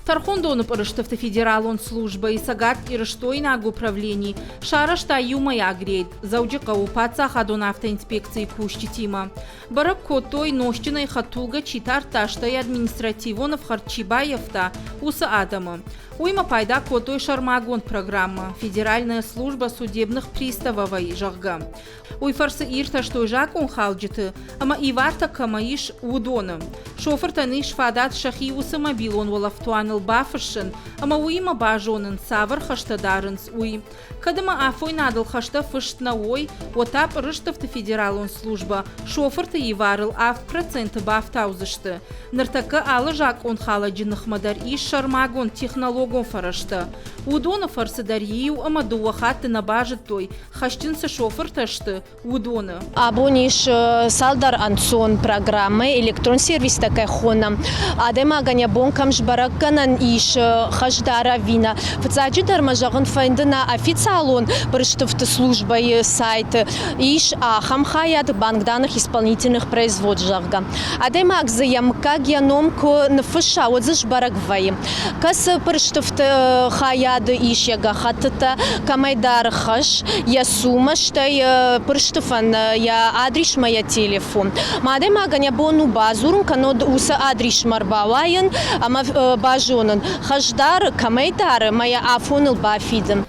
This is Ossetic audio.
Тӕрхондоны пъырыстыфты федералон службӕйы Цӕгат Ирыстойнаг управлени сарӕзта иумӕйаг рейд Дзӕуджыхъӕуы паддзахадон автоинспекцийы кусджытимӕ. Бӕрӕг кодтой, нозтджынӕй хӕдтулгӕ чи тардта, стӕй административон ӕфхӕрд чи баййӕфта, уыцы адӕмы. Уыимӕ пайда кодтой сӕрмагонд программӕ «Федеральная служба судебных приставов-ӕй», зӕгъгӕ. Уый фӕрцы иртӕстой закъонхалджыты ӕмӕ ивартӕ кӕмӕ ис, уыдоны. Шофыртӕн ис фадат сӕхи уыцы мобилон уӕлӕфтуаныл бафыссын ӕмӕ уыимӕ базонын, цавӕр хӕстӕ дарынц, уый. Кӕд ӕмӕ афойнадыл хӕстӕ фыст нӕ уой, уӕд та пъырыстыфты федералон службӕ шофырты иварыл 7% бафтаудзысты. Ныртӕккӕ алы закъонхалӕджы ныхмӕ дӕр ис сӕрмагонд технологон фӕрӕзтӕ. Уыдоны фӕрцы дӕр иу ӕмӕ дыууӕ хатты нӕ базыдтой, хӕсджын цы шофыртӕ сты, уыдоны. Абон ис цалдӕр ӕнцон программӕ, электрон сервистӕ кӕй хонӕм. Адӕймагӕн йӕ бон кӕм сбӕрӕггӕнӕн ис хӕсдар ӕви нӕ. Фыццаджыдӕр мӕ зӕгъын фӕнды нӕ официалон пъырыстыфты службӕйы сайты ис ахӕм хайад банк данных исполнительных производств, зӕгъгӕ. Адӕймаг дзы йӕ мыггаг, йӕ ном куы ныффысса, уӕд дзы сбӕрӕг вӕййы. Кӕцы пъырыстыфты хайады ис йӕ гӕххӕттытӕ, кӕмӕйдӕр хӕс, йӕ суммӕ, стӕй пъырыстыфӕн йӕ адрисмӕ йӕ телефон. Ма адӕймагӕн йӕ бон у бадзурын, кӕннод уыцы адрисмӕ ӕрбауайын ӕмӕ базонын, хӕс дары, кӕмӕй дары, ӕмӕ йӕ афоныл бафидын.